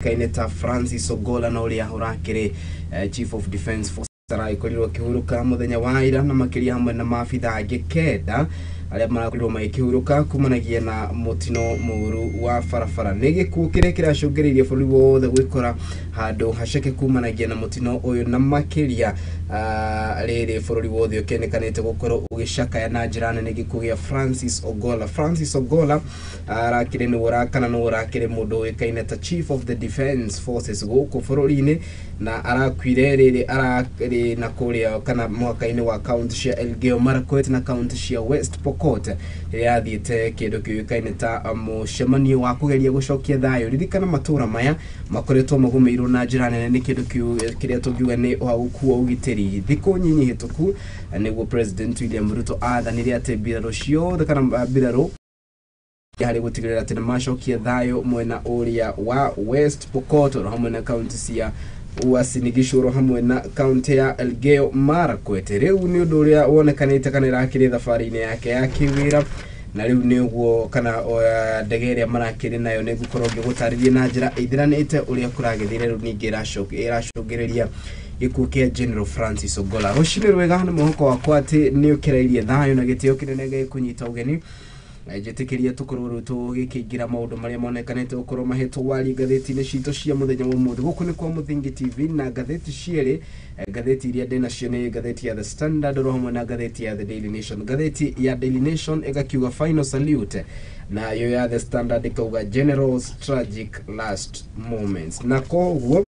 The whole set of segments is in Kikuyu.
Ũĩkaine ta Francis Ogolla na ũrĩa ũrakĩrĩ Chief of Defence Force aragĩkorirwo akĩhurũka mũthenya wa ira, na makĩria hamwe na maabitha angĩ 9 arĩa marakorirwo magĩkĩhurũka kumanagia na mũtino mũru wa barabara. Nĩ gĩkuũ kĩrĩa kĩracũngĩrĩirie bũrũri wothe gwĩkora handũ haceke kumanagia na mũtino ũyũ, na makĩria rĩrĩ bũrũri wothe ũkĩonekanĩte gũkorwo ũgĩcakaya na njĩra nene gĩkuũ gĩa Francis Ogolla. Francis Ogolla arakĩrĩ nĩwe kana nĩwe ũrakĩrĩ mũndũ ũĩkaine ta Chief of the Defence Forces gũkũ bũrũri-inĩ, na arakuire rĩrĩ ararĩ na kũrĩa kana mwaka-inĩ wa kaunti cia Elgeyo Marakwet na kaunti cia West Pokot rĩrĩa athiĩte kĩndũ kĩũĩkaine ta mũcemanio wa kũgeria gũcokia thayũ. Ririkana matũra maya makoretwo magũmĩirwo na njĩra nene nĩ kĩndũ kĩrĩa tũngiuga nĩ ũhagũku wa ũgitĩri. Thikũ nyinyi hĩtũku nĩguo President William Ruto athanire atĩ mbirarũ ciothe kana mbirarũ harĩ gũtigĩrĩra atĩ nĩmacokia thayũ mwena ũrĩa wa West Pokot oro hamwe na kaunti cia Uasin Gishu oro hamwe na kaunti ya Elgeyo Marakwet. Rĩu nĩ ũndũ ũrĩa wonekanĩte kana ĩrakĩrĩ thabarĩ-inĩ yake ya kĩwĩra, na rĩu nĩ ũguo kana ndege ĩrĩa marakĩrĩ nayo nĩ ngũkorwo ngĩgũtarĩria na njĩra ĩthiranĩte ũrĩa kũragĩthire. Rĩu ningĩ ĩracũngĩrĩria gĩkuũ kĩa General Francis Ogolla. Rũcinĩ rwega, nĩ mwĩhoko wakwa atĩ nĩ ũkereirie thayũ na gĩtĩo kĩnene gĩkũnyita ũgeni. Njĩtĩkĩria tũkorwo rĩu tũgĩkĩingĩra maũndũ marĩa monekanĩte gũkorwo mahetwo wari ngathĩti-inĩ citũ cia mũthenya wa ũmũthĩ. Gũkũ nĩ kwa Mũthingi TV na ngathĩti cierĩ, ngathĩti iria ndĩ nacio nĩ ngathĩti ya The Standard oro hamwe na ngathĩti ya The Daily Nation. Ngathĩti ya Daily Nation ĩgakiuga "Final salute", nayo ya The Standard ĩkauga "General's tragic last moments", na koguo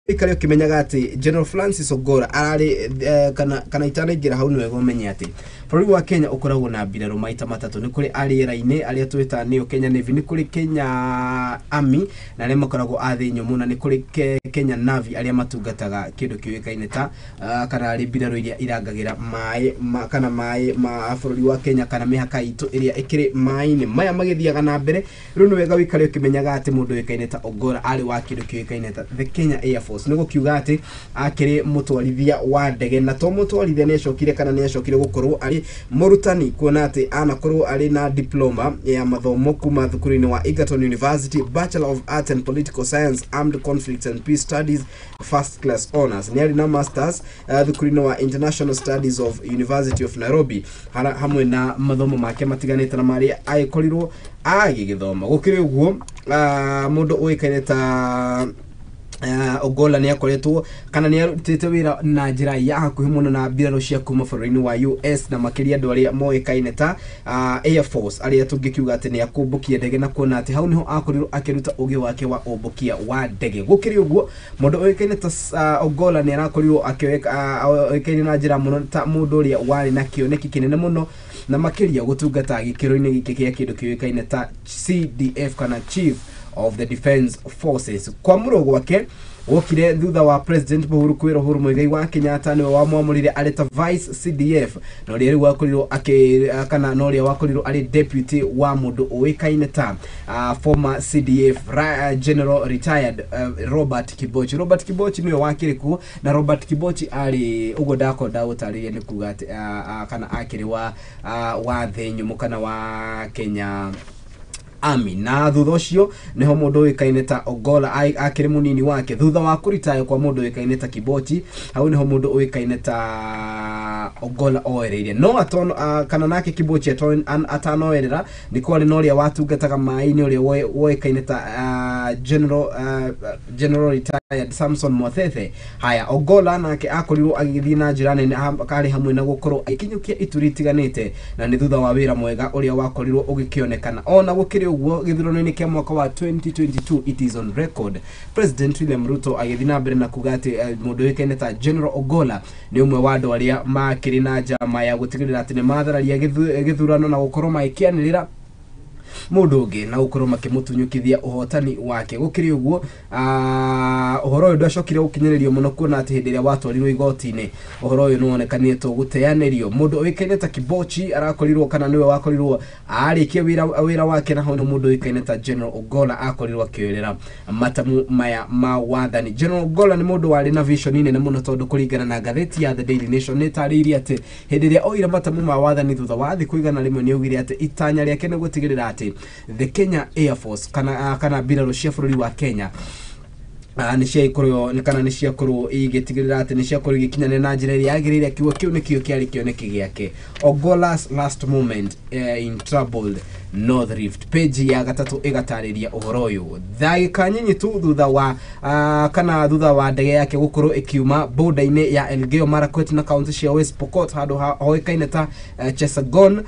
ikare ũkĩmenyaga atĩ General Francis Ogolla ararĩ kana itanaingĩra hau, nĩ wega ũmenye atĩ bũrũri wa Kenya ũkoragwo na mbirarũ maita matatũ. Nĩ kũrĩ arĩera-inĩ arĩa twĩtaga nĩo Kenya Navy, nĩ kũrĩ Kenya Army na arĩa makoragwo a thĩ nyũmũ, na nĩ kũrĩ Kenya Navy arĩa matungataga kĩndũ kĩũĩkaine ta kana arĩ mbirarũ iria irangagĩra maĩ ma, kana maĩ ma bũrũri wa Kenya kana mĩhaka itũ ĩrĩa ĩkĩrĩ maĩ-inĩ maya magĩthiaga na mbere. Rĩu nĩ wega wĩikare ũkĩmenyaga atĩ mũndũ ũĩkaine ta Ogolla arĩ wa kĩndũ kĩũĩkaine ta the Kenya Air Force. Nĩ gũkiuga atĩ akĩrĩ mũtwarithia wa ndege, na to mũtwarithia, nĩ acokire kana nĩ acokire gũkorwo arĩ mũrutani, kuona atĩ anakorwo arĩ na diploma ya mathomo kuma thukuru-inĩ wa Egerton University, Bachelor of Arts and Political Science, Armed Conflicts and Peace Studies, first class honors. Nĩ arĩ na masters thukuru-inĩ wa International Studies of University of Nairobi, hamwe na mathomo make matiganĩte na marĩa agĩkorirwo agĩgĩthoma. Gũkĩrĩ ũguo, mũndũ ũĩkaine ta Ogolla nĩ akoretwo kana nĩ arutĩte wĩra na njĩra ya hakuhĩ mũno na mbirarũ cia kuma bũrũri-inĩ wa US, na makĩria andũ arĩa moĩkaine ta Air Force, arĩa tũngĩkiuga atĩ nĩ akũmbũkia ndege, na kuona atĩ hau nĩho akorirwo akĩruta ũgĩ wake wa ũmbũkia wa ndege. Gũkĩrĩ ũguo, mũndũ ũĩkaine ta Ogolla nĩ arakorirwo oĩkaine na njĩra mũno ta mũndũ ũrĩa warĩ na kĩoneki kĩnene mũno, na makĩria gũtungata gĩkĩro-inĩ gĩkĩ kĩa kĩndũ kĩũĩkaine ta CDF kana Chief of the Defence Forces. Kwamũrwo gwake wokire thutha wa President Uhuru kwĩra Uhuru Muigai wa Kenyatta nĩwe wamwamũrire arĩ ta Vice CDF, na ũrĩa rĩu wakorirwo akĩ kana na ũrĩa wakorirwo arĩ deputy wa mũndũ ũĩkaine ta former CDF General retired Robert Kibochi. Robert Kibochi nĩwe wakĩrĩ kuo, na Robert Kibochi arĩ ũguo ndakorwo ndagũtarĩria nĩ kuga atĩ kana akĩrĩ wa thĩ nyũmũ kana wa Kenya Army. Na thutha ũcio niho mũndũ ũĩkaine ta Ogolla akĩrĩ mũnini wake thutha wa kũritaya kwa mũndũ ũĩkaine ta Kibochi. Hau niho mũndũ ũĩkaine ta Ogolla oereire no atono, kana nake Kibochi atanoerera nĩ kwarĩ na ũrĩa watungataga maĩ-inĩ, ũrĩa woĩkaine ta General retired Samson Mwathethe. Haya, Ogolla nake akorirwo agĩthiĩ na njĩra nene karĩ hamwe na gũkorwo agĩkinyũkia ituri itiganĩte, na nĩ thutha wa wĩra mwega ũrĩa wakorirwo ũgĩkĩonekana. Ona gũkĩrĩ ũguo, gĩthurano-inĩ kĩa mwaka wa 2022, it is on record, President William Ruto agĩthiĩ na mbere na kuga atĩ mũndũ ũĩkaine ta General Ogolla nĩ ũmwe wa andũ arĩa makĩrĩ na njama ya gũtigĩrĩra atĩ nĩ mathararia gĩthurano na gũkorwo magĩkĩanĩrĩra mũndũ ũngĩ na gũkorwo makĩmũtunyũkithia ũhotani wake. Gũkĩrĩ ũguo, ũhoro ũyũ ndwacokire gũkinyĩrĩrio mũno, kuona atĩ hĩndĩ ĩrĩa watwarirwo igoti-inĩ ũhoro ũyũ nĩwonekanire to gũteanĩrio. Mũndũ ũĩkaine ta Kibochi arakorirwo kana nĩwe wakorirwo arĩkia wĩra wake, na hau nĩ mũndũ ũĩkaine ta General Ogolla akorirwo akĩoerera matamu maya ma wathani. General Ogolla nĩ mũndũ warĩ na vision nene mũno, tondũ kũringana na ngathĩti ya The Daily Nation nĩ ĩtarĩirie atĩ hĩndĩ ĩrĩa oire matamu ma wathani thutha wa thikũ 100, nĩ augire atĩ itanya rĩake nĩ gũtigĩrĩra atĩ the Kenya Air Force kana mbirarũ cia bũrũri wa Kenya nĩ ciakorwo kana nĩ ciakorwo igĩtigĩrĩra atĩ nĩ ciakorwo igĩkinyanĩra na njĩra ĩrĩa yagĩrĩire. Kiugo kĩu nĩkĩo kĩarĩ kĩoneki gĩake. Ogolla's last moment in troubled North Rift, page ya gatatũ ĩgatarĩria ũhoro ũyũ. Ndagĩka nyinyi tu thutha wa kana thutha wa ndege yake gũkorwo ĩkiuma border-inĩ ya Elgeyo Marakwet na kaunti cia West Pokot, handũ hoĩkaine ta Chesagon,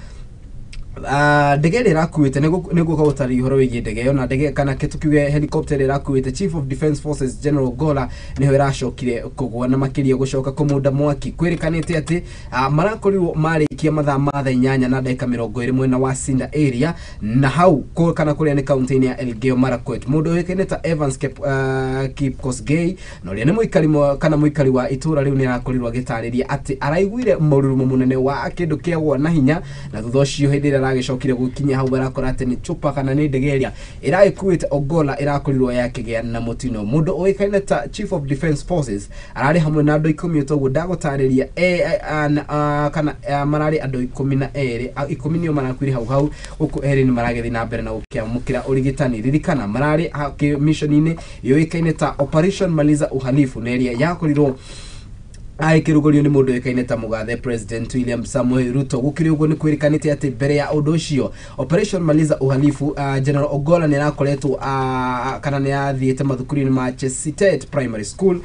ndege ĩrĩa ĩrakuĩte nĩguo gũtarĩria ũhoro wĩgiĩ ndege ĩyo, na ndege kana tukiuge helicopter ĩrĩa ĩrakuĩte Chief of Defence Forces General Ogolla nĩho ĩracokire kũgwa, na makĩria gũcoka kũmunda mwaki. Kwĩrĩkanĩte atĩ marakorirwo marĩkia mathaa ma thaa 8:20 mwena wa Sinda area, na hau kana kũrĩa nĩ kaunti-inĩ ya Elgeyo Marakwet. Mũndũ ũĩkaine ta Evans Kipkosgei, na ũrĩa nĩ mũikari kana mũikari wa itũra rĩu, nĩ arakorirwo agĩtarĩria atĩ araiguire mũrurumo mũnene wa kĩndũ kĩagwa na hinya, na thutha ũcio hĩndĩ ĩrĩa aragĩcokire gũkinya hau arakora atĩ nĩ chupa kana nĩ ndege ĩrĩa ĩragĩkuĩte Ogolla ĩrakorirwo yakĩgĩa na mũtino. Mũndũ ũĩkaine ta Chief of Defence Forces ararĩ hamwe na andũ 10, toguo ndagũtarĩria kana mararĩ andũ 12. 10 nĩo marakuire hau hau, gũkũ erĩ nĩ maragĩthiĩ na mbere na gũkĩamũkĩra ũrigitani. Ririkana mararĩ mission-inĩ yũĩkaine ta Operation Maliza Uhalifu, na ĩrĩa yakorirwo agĩkĩrũgũrio nĩ mũndũ ũĩkaine ta mũgathe President William Samoei Ruto. Gũkĩrĩ ũguo, nĩ kwĩrĩkanĩte atĩ mbere ya ũndũ ũcio, Operation Maliza Uhalifu, General Ogolla nĩ arakoretwo kana nĩ athiĩte mathukuru-inĩ ma Chesitet Primary School,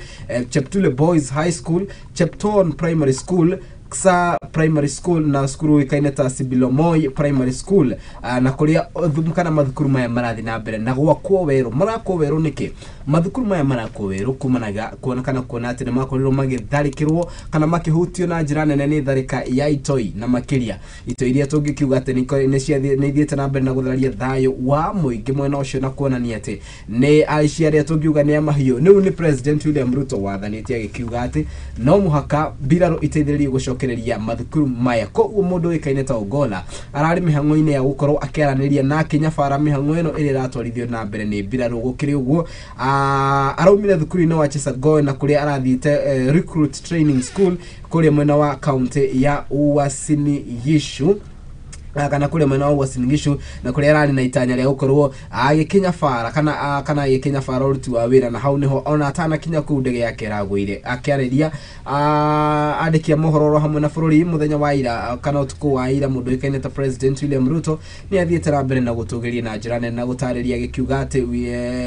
Cheptule Boys High School, Chepton Primary School, Ksa Primary School na cukuru ũĩkaine ta Sibilomoi Primary School, na kũrĩa kana mathukuru maya marathiĩ na mbere na gwakwo werũ. Marakwo werũ nĩkĩ? Mathukuru maya marakwo werũ kumanaga kuona kana kuona atĩ nĩ makorirwo magĩtharĩkĩrwo kana makĩhutio na njĩra nene nĩ tharĩka ya itoi, na makĩria itoi iria tũngĩkiuga atĩ nĩ ithiĩte na mbere na gũthararia thayũ wa mũingĩ mwena ũcio, na kuonania atĩ nĩ aici arĩa tũngiuga nĩ a mahiũ. Rĩu nĩ President William Ruto wathanĩte agĩkiuga atĩ no mũhaka mbirarũ iteithĩrĩrie gũcokereria mathukuru maya. Koguo mũndũ ũĩkaine ta Ogolla ararĩ mĩhang'o-inĩ ya gũkorwo akĩaranĩria na akĩnyabara mĩhang'o ĩno ĩrĩa ĩratwarithio na mbere nĩ mbirarũ. Gũkĩrĩ ũguo, araumire thukuru-inĩ wa Chesagoe na kũrĩa arathiĩte recruit training school kũrĩa mwena wa kaunti ya Uasin Gishu. Kana kũrĩa mwena wa Uasin Gishu, na kũrĩa ararĩ na itanya rĩa gũkorwo agĩkinya bara kana agĩkinya bara ũruti wa wĩra, na hau nĩho ona atanakinya kũu ndege yake ĩragũire. Akĩarĩria andĩki a mohoro oro hamwe na bũrũri mũthenya wa ira kana ũtukũ wa ira, mũndũ ũĩkaine ta President William Ruto nĩ athiĩte na mbere na gũtũgĩria na njĩra nene na gũtarĩria agĩkiuga atĩ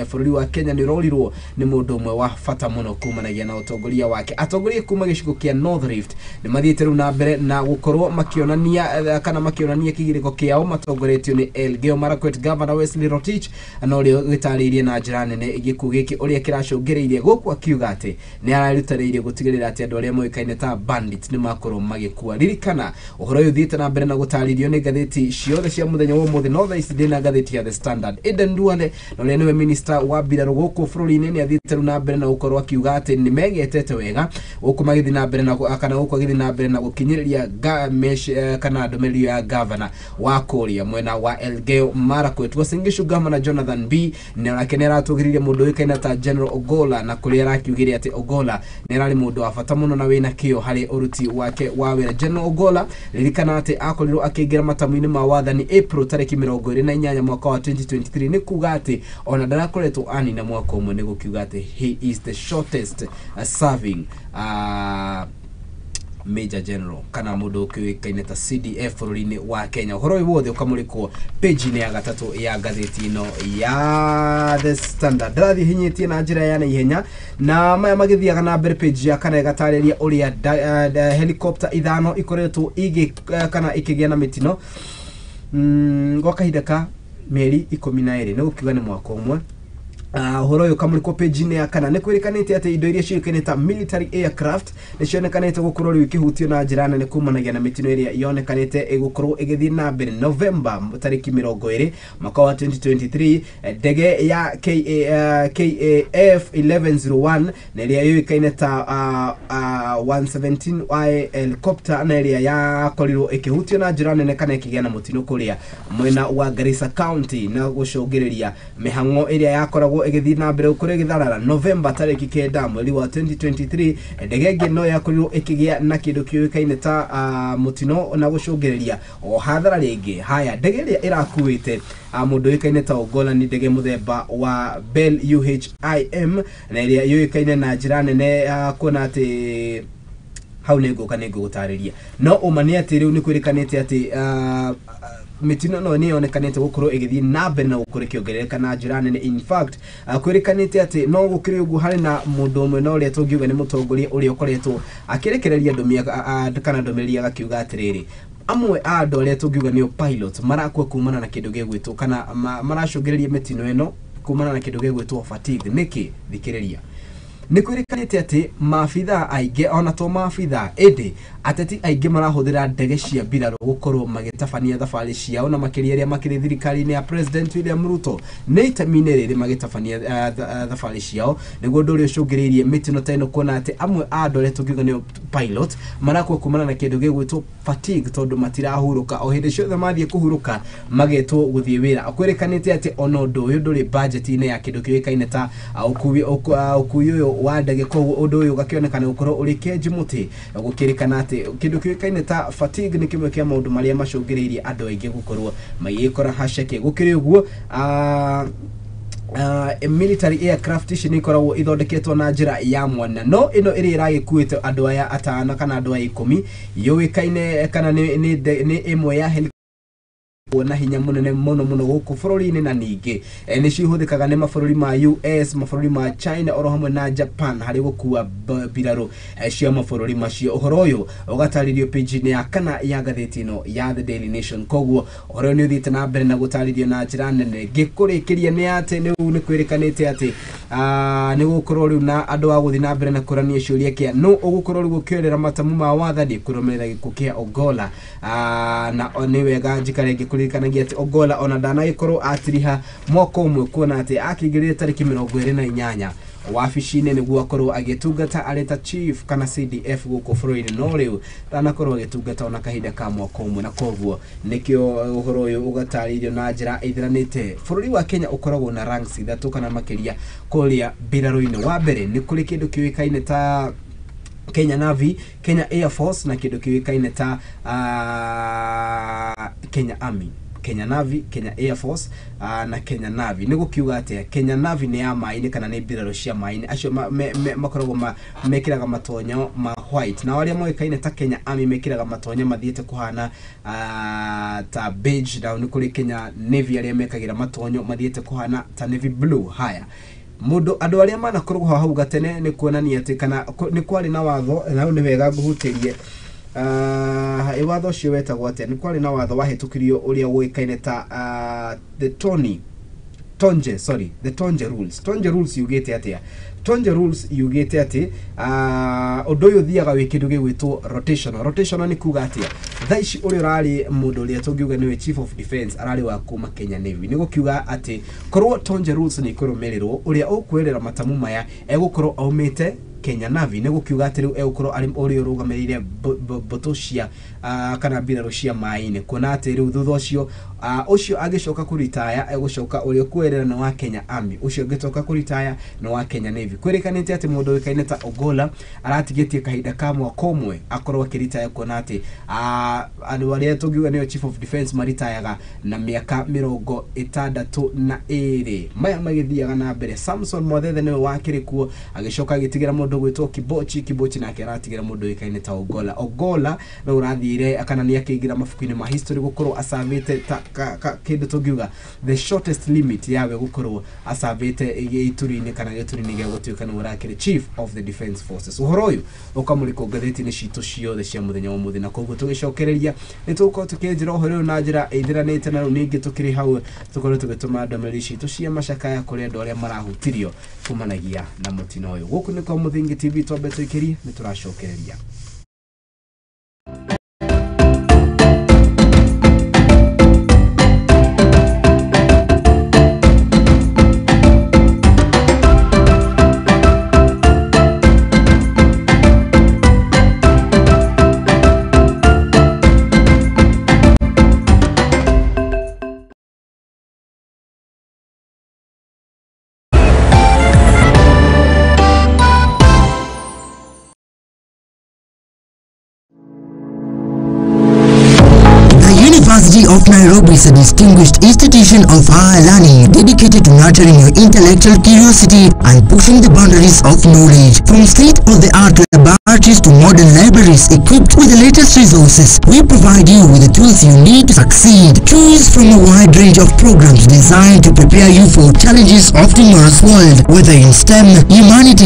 bũrũri wa Kenya nĩ ũrorirwo nĩ mũndũ ũmwe wa bata mũno kumanagia na ũtongoria wake. Atongoria kuma gĩcigo kĩa North Rift nĩ mathiĩte rĩu na mbere na gũkorwo makĩonania kana makĩonania kĩgirĩko kĩao matongoretio nĩ Elgeyo Marakwet Governor Wesley Rotich, na ũrĩa gĩtarĩirie na njĩra nene gĩkuũ gĩkĩ ũrĩa kĩracũngĩrĩirie gũkũ, akiuga atĩ nĩ ararutanĩirie gũtigĩrĩra atĩ andũ arĩa moĩkaine ta bandits nĩ makorwo magĩkua. Ririkana ũhoro ũyũ ũthiĩte na mbere na gũtarĩrio nĩ ngathĩti ciothe cia mũthenya wa ũmũthĩ, no thaa ici ndĩna ngathĩti ya The Standard. Aden Duale, na ũrĩa nĩwe minister wa mbirarũ gũkũ bũrũri-inĩ, nĩ athiĩte rĩu na mbere na gũkorwo akiuga atĩ nĩ megetete wega gũkũ magĩthiĩ na mbere na kana gũkũ agĩthiĩ na mbere na gũkinyĩrĩria kana ndũmĩrĩri ya governor wa kũrĩa mwena wa Elgeyo Marakwet. Uasin Gishu Governor Jonathan B nake nĩ aratũgĩrĩire mũndũ ũĩkaine ta General Ogolla, na kũrĩa arakiugire atĩ Ogolla nĩ ararĩ mũndũ wa bata mũno na wĩna kĩyo harĩ ũruti wake wa wĩra. General Ogolla, ririkana atĩ akorirwo akĩingĩra matamu-inĩ ma wathani April tarĩki 28 mwaka wa 2023, nĩ kuga atĩ ona ndarakoretwo anina mwaka ũmwe, nĩ gũkiuga atĩ he is the shortest serving Major General kana mũndũ ũkĩũĩkaine ta CDF bũrũri-inĩ wa Kenya. Ũhoro ũyũ wothe ũkamũrĩkwo page-inĩ ya gatatũ ya ngathĩti ĩno ya The Standard. Ndĩrathiĩ hinyĩtie na njĩra ya naihenya, na maya magĩthiaga na mbere, page ya kana ĩgatarĩria ũrĩa helicopter 5 ikoretwo igĩ kana ikĩgĩa na mĩtino gwa kahinda ka mĩeri 12, nĩ gũkiuga nĩ mwaka ũmwe. Ũhoro ũyũ ũkamũrĩkwo page-inĩ ya kana. Nĩ kwĩrĩkanĩte atĩ indo iria ciũĩkaine ta military aircraft nĩ cionekanĩte gũkorwo rĩu ikĩhutio na njĩra nene kumanagia na mĩtino ĩrĩa yonekanĩte ĩgũkorwo ĩgĩthiĩ na mbere. November tarĩki 20 mwaka wa 2023, ndege ya KAF 1101 na ĩrĩa yũĩkaine ta 117Y helicopter, na ĩrĩa yakorirwo ĩkĩhutio na njĩra nene kana ĩkĩgĩa na mũtino kũrĩa mwena wa Garissa County na gũcũngĩrĩria mĩhang'o ĩrĩa yakoragwo ĩgĩthiĩ na mbere gũkorwo ĩgĩtharara. November tarĩki 9 mweri wa 2023, ndege ĩngĩ no yakorirwo ĩkĩgĩa na kĩndũ kĩũĩkaine ta mũtino na gũcũngĩrĩria o hathara rĩngĩ. Haya, ndege ĩrĩa ĩrakuĩte mũndũ ũĩkaine ta Ogolla nĩ ndege mũthemba wa Bell UHIM, na ĩrĩa yũĩkaine na njĩra nene kuona atĩ hau nĩ ngũka nĩ ngũgũtarĩria, no ũma nĩ atĩ rĩu nĩ kwĩrĩkanĩte atĩ mĩtino no nĩ yonekanĩte gũkorwo ĩgĩthiĩ na mbere na gũkorwo ĩkĩongerereka na njĩra nene. In fact, kwĩrĩkanĩte atĩ no gũkĩrĩ ũguo harĩ na mũndũ ũmwe na ũrĩa tũngiuga nĩ mũtongoria ũrĩa ũkoretwo akĩrekereria kana ndũmĩrĩri agakiuga atĩrĩrĩ, amwe a andũ arĩa tũngiuga nĩo pilot marakua kumana na kĩndũ gĩgwĩtwo kana maracũngĩrĩria mĩtino ĩno kumana na kĩndũ gĩgwĩtwo fatigue. Nĩkĩ? Thikĩrĩria. Nĩ kwĩrĩkanĩte atĩ maabithaa aingĩ, ona to maabithaa ĩndĩ ateti aingĩ, marahũthĩra ndege cia mbirarũ gũkorwo magĩtabania thabarĩ ciao, na makĩria arĩa makĩrĩ thirikari-inĩ ya President William Ruto nĩ itemi-inĩ rĩrĩ magĩtabania thabarĩ ciao, nĩguo ũndũ ũrĩa ũcũngĩrĩirie mĩtino ta ĩno, kuona atĩ amwe a andũ arĩa tũngiuga nĩo pilot marakua kumana na kĩndũ gĩgwĩtwo fatigue, tondũ matirahurũka, o hĩndĩ ciothe mathiĩ kũhurũka magetwo gũthiĩ wĩra. Kwĩrĩkanĩte atĩ ona ũndũ ũyũ ndũrĩ budget-inĩ ya kĩndũ kĩũĩkaine ta ũkui ũyũ wa ndege, koguo ũndũ ũyũ ũgakĩonekana gũkorwo ũrĩ kenji mũtĩ, gũkĩrĩkana atĩ kĩndũ kĩũĩkaine ta fatigue nĩ kĩmwe kĩa maũndũ marĩa macũngĩrĩirie andũ aingĩ gũkorwo magĩkora haceke. Gũkĩrĩ ũguo, military aircraft ici nĩ ikoragwo ithondeketwo na njĩra ya mwanya, no ĩno ĩrĩa ĩragĩkuĩte andũ aya atano kana andũ aya 10 yũĩkaine kana nĩ ĩmwe ya na hinya mũnene mũno mũno gũkũ bũrũri-inĩ, na ningĩ nĩ cihũthĩkaga nĩ mabũrũri ma US, mabũrũri ma China oro hamwe na Japan harĩ gũkua mbirarũ cia mabũrũri macio. Ũhoro ũyũ ũgatarĩrio page-inĩ ya kana ya ngathĩti ĩno ya The Daily Nation. Koguo ũhoro ũyũ nĩ ũthiĩte na mbere na gũtarĩrio na njĩra nene. Ngĩkũrĩkĩria nĩ atĩ rĩu nĩ kwĩrĩkanĩte atĩ nĩ gũkorwo rĩu na andũ a gũthiĩ na mbere na kũrania ciũria kĩa nũ ũgũkorwo rĩu ũkĩorera matamu ma wathani kũrũmĩrĩra gĩkuũ kĩa Ogolla, na nĩ wega njikare ngĩkũririkanagia atĩ Ogolla ona ndanagĩkorwo atiriha mwaka ũmwe, kuona atĩ akĩingĩrire tarĩki 28 wabici-inĩ nĩguo akorwo agĩtungata arĩ ta chief kana CDF gũkũ bũrũri-inĩ, no rĩu ndanakorwo agĩtungata ona kahinda ka mwaka ũmwe, na koguo nĩkĩo ũhoro ũyũ ũgatarĩirio na njĩra ĩthiranĩte. Bũrũri wa Kenya ũkoragwo na ranks 3 kana makĩria kũrĩa mbirarũ-inĩ. Wa mbere nĩ kũrĩ kĩndũ kĩũĩkaine ta Kenya Navy, Kenya Air Force na kĩndũ kĩũĩkaine ta Kenya Army, Kenya Navy, Kenya Air Force na Kenya Navy. Nĩ gũkiuga atĩa? Kenya Navy nĩ ya maĩ-inĩ kana nĩ mbirarũ cia maĩ-inĩ, acio makoragwo mekĩraga matonyo ma white, nao arĩa moĩkaine ta Kenya Army mekĩraga matonyo mathiĩte kũhana ta beige, nao nĩ kũrĩ Kenya Navy arĩa mekagĩra matonyo mathiĩte kũhana ta navy blue. Haya, mũndũ andũ arĩa manakorwo hau gatene nĩ kuonania atĩ kana nĩ kwarĩ na watho, na hau nĩ wega ngũhutĩrie watho ũcio wetagwo atĩa. Nĩ kwarĩ na watho wahĩtũkirio ũrĩa ũĩkaine ta the Tony Tonje, sorry, the Tonje rules. Tonje rules yugĩte atĩa? Tonje rules yugĩte atĩ ũndũ ũyũ ũthiaga wĩ kĩndũ gĩgwĩtwo rotational. Rotational nĩ kuga atĩa? Thaa ici ũrĩa ũrarĩ mũndũ ũrĩa tũngiuga nĩwe chief of defense ararĩ wa kuma Kenya Navy. Nĩ gũkiuga atĩ korwo Tonje rules nĩ ikũrũmĩrĩrwo, ũrĩa ũkwĩrĩra matamu maya egũkorwo aumĩte Kenya Navy. Nĩ gũkiuga atĩ rĩu egũkorwo arĩ ũrĩa ũrũgamĩrĩire mbũtũ cia kana mbirarũ cia maĩ-inĩ, kuona atĩ rĩu thutha ũcio ũcio agĩcoka kũritaya egũcoka ũrĩa ũkwerera nĩ wa Kenya Army, ũcio ũngĩcoka kũritaya nĩ wa Kenya Navy. Kwĩrĩkanĩte atĩ mũndũ ũĩkaine ta Ogolla aratigĩtie kahinda ka mwaka ũmwe akorwo akĩritaya, kuona atĩ andũ arĩa tũngiuga nĩo chief of defense maritayaga na mĩaka 62. Maya magĩthiaga na mbere, Samson Mwathethe nĩwe wakĩrĩ kuo, agĩcoka agĩtigĩra mũndũ gwĩtwo Kibochi. Kibochi nake aratigĩra mũndũ ũĩkaine ta Ogolla. Ogolla no ũrathire kana nĩ akĩingĩra mabuku-inĩ ma history gũkorwo acavĩte ta kĩndũ tũngiuga the shortest limit yawe gũkorwo acavĩte gĩituri-inĩ kana gĩturi-inĩ gĩa gũtuĩka nĩwe ũrakĩrĩ chief of the defense forces. Ũhoro ũyũ ũkamũrĩkwo ngathĩti-inĩ citũ ciothe cia mũthenya wa ũmũthĩ, na koguo tũgĩcokereria nĩ tũgũkorwo tũkĩnjĩra ũhoro ũyũ na njĩra ĩthiranĩte, na rĩu ningĩ tũkĩrĩ hau tũkorwo tũgĩtũma ndũmĩrĩri citũ cia macakaya kũrĩ andũ arĩa marahutirio kumanagia na mũtino ũyũ. Gũkũ nĩ kwa Mũthingi TV, twambe tũikĩrie nĩ tũracokereria. University of Nairobi is a distinguished institution of higher learning dedicated to nurturing your intellectual curiosity and pushing the boundaries of knowledge. From state-of-the-art laboratories to modern libraries equipped with the latest resources, we provide you with the tools you need to succeed. Choose from a wide range of programs designed to prepare you for challenges of tomorrow's world, whether in STEM, humanities,